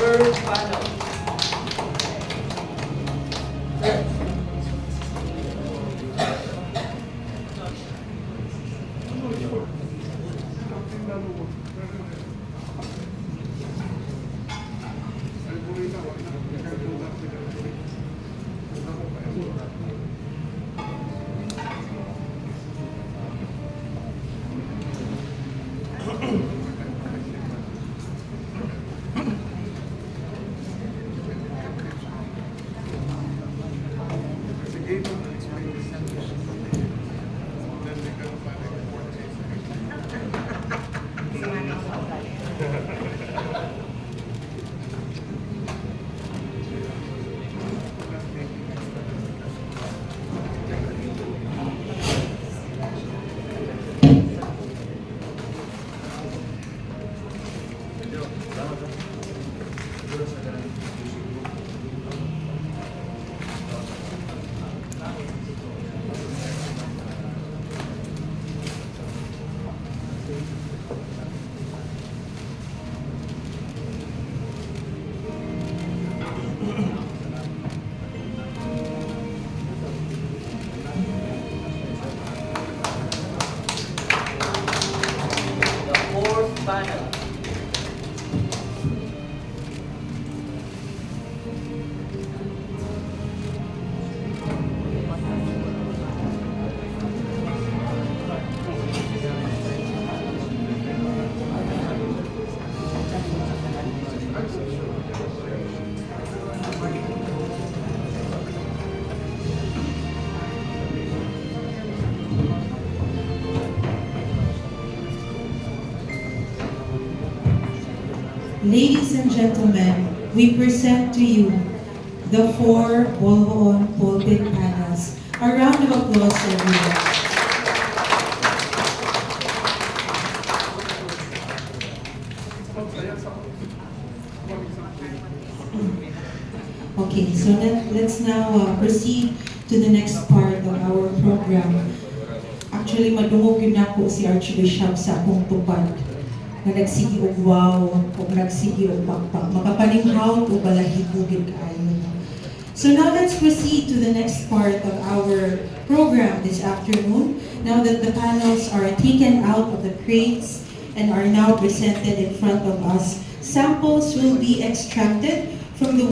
Third panel. The fourth panel. Ladies and gentlemen, we present to you the four Boljoon pulpit panels. A round of applause, everyone. Okay, so let's now proceed to the next part of our program. Actually, madungog gyud nako si Archbishop sa akong tupad nga nagsige og wow o nagsige og pakpak. Makapaninghaw o balahibo gyud kaayo. So now let's proceed to the next part of our program this afternoon. Now that the panels are taken out of the crates and are now presented in front of us, samples will be extracted from the